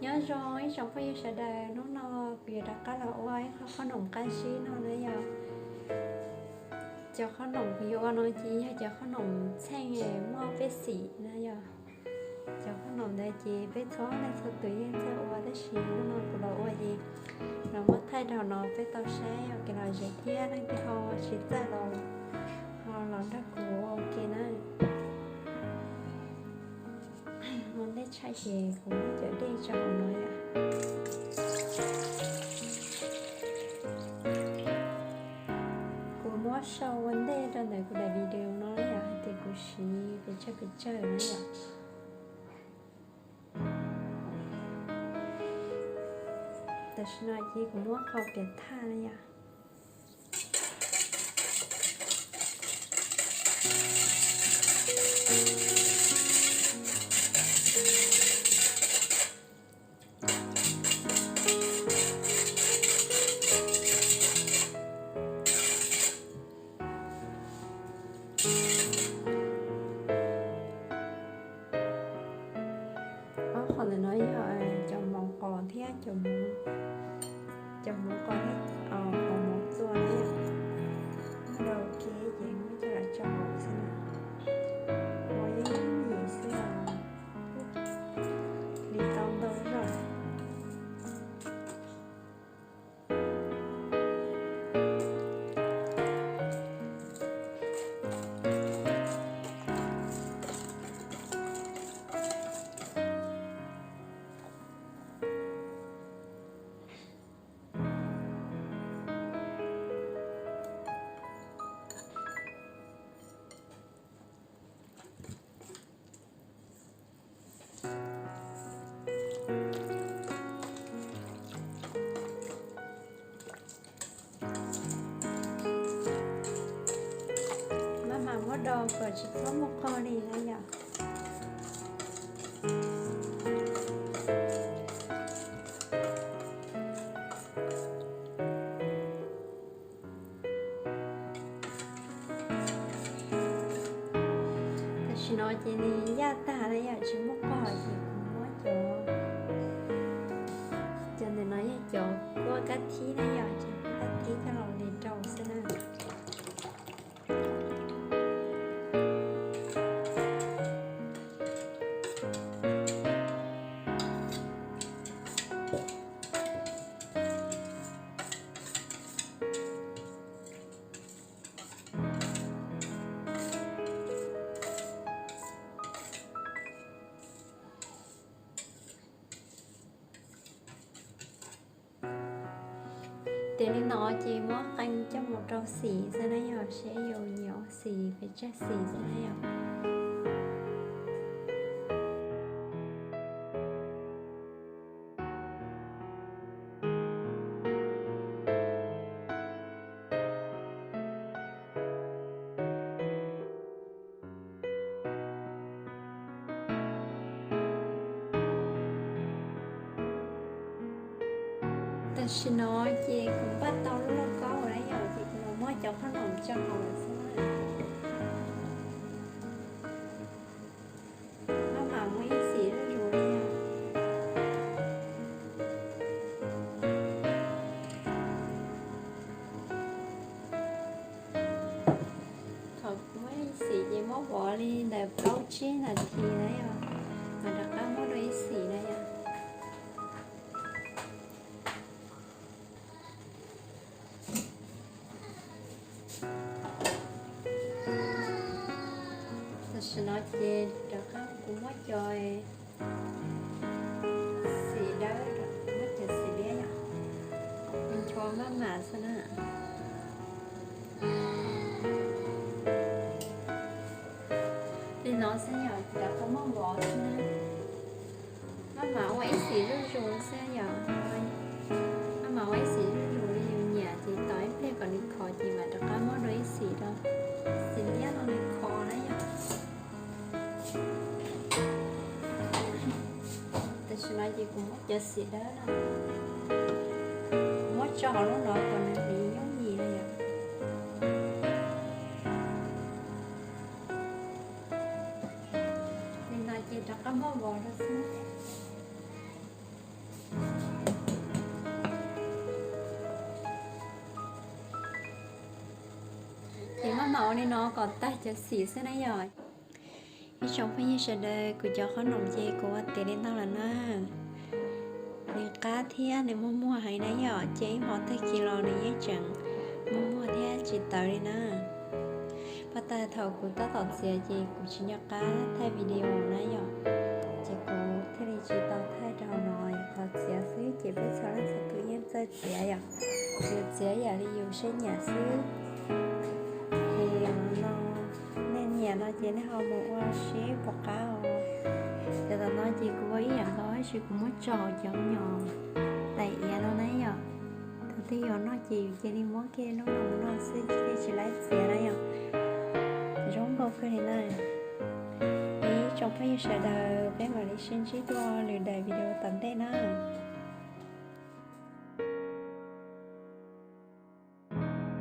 Nyob zoo ib tsoom phooj ywg sawv daws, hnub no kuv yuav rov qab los ua ib qho qhob noom qab zib no na yom. Cov qhob noom kuv yuav ua no ces yog cov qhob noom txheej muaj pej xim na yom. Cov qhob noom ntawd ces peb txhua leej txhua tus yeej txawj ua tab sis hnub no kuv los ua ces los muab thaij rau no peb tau saib ua kev lom zem thiab leej twg ho tsis txawj los ho los nrog kuv ua ua ke na. Ua ntej tshaj ces kuv muab cov dej tso hauv no yom. Kuv muab sau ua ntej rau ntawm kuv daim video no yom, hais tias kuv siv pes tsawg pes tsawg na yom. Tam sim no ces kuv muab qhov piam thaj na yom. Ob qhov ntawm no yog cov mov qos thiab cov, cov mov qos thiab qhov mov txua na yom. Muab rau ua ke ces muab coj los tso hauv xwb na. Mov yeej ib yam xwb os, li tau ntau zog. Maj mam muab do kom tsis txhob muaj qog li na yom. Tam sim no ces nws yaj tag na yom, tsis muaj qog ces kuv muab cov, cov ntawm no yog cov kuab kab thib na yom, ces kuab kab thib coj los li rau xwb na. Ces li no ces muab qee coj mus rau xim xwb na yom, seb yus nyiam ua xim pes tsawg xim xwb na yom. Tam sim no ces kuv npaj tau lub lauj kaub na yom, ces kuv los muab cov qhob noom tso hauv lawm xwb na. Maj mam muab ib xim zuj zus li. Thaum muab ib xim ces muab vov li ntawm plaub tsib nas this na yom, mas rov qab muab dua ib xim na yom. Tam sim no ces rov qab kuv muab cov xim dawb, muab cov xim liab yom, nchuav maj mam xwb na. Li no xwb yom, rov qab muab vov xwb na. Maj mam ua ib xim zuj zus xwb yom. Maj mam ua ib xim zuj zus li yus nyiam ces tos ib pliag kom nws khov ces mam rov qab muab dua ib xim rau, xim liab no nws khov na yom. Tam sim no ces kuv muab cov xim dawb no muab tso hauv lub no kom nws hliv yooj yim na yom. Li no ces rov qab muab vov rau xwb. Ces maj mam ua li no kom tag cov xim xwb na yom. Ib tsoom phooj ywg sawv daws, kuv cov qhob noom ces kuv ua tiav li no lawm na. Nws qab thiab nws muag muag heev na yom, ces ib hmo tag kis los nws yeej tseem muag muag thiab tsis tawv li na. Pas tas thaum kuv tab tom txiav ces kuv tsis nco qab thaij video na yom, ces kuv thiaj li tsis tau thaij rau hauv no. Qhov txiav xwb ces peb txhua leej txhua tus yeej txawj txiav yom, yus txiav yam li yus siab nyiam xwb. Ces no nej nyiam no ces nej ho mus ua seb puas qab os. Cov tom no ces kuv ua ib yam nkaus tab sis kuv muab tso hauv cov nyom tais iav no na yom. Thaum twg yuav noj ces yus cia li muab kiag noj noj xwb, thiaj tsis laib txiav na yom. Zoo nkauj kawg li na. Ib tsoom phooj ywg sawv daws, peb mam li sib ntsib dua lwm daim video tom ntej na.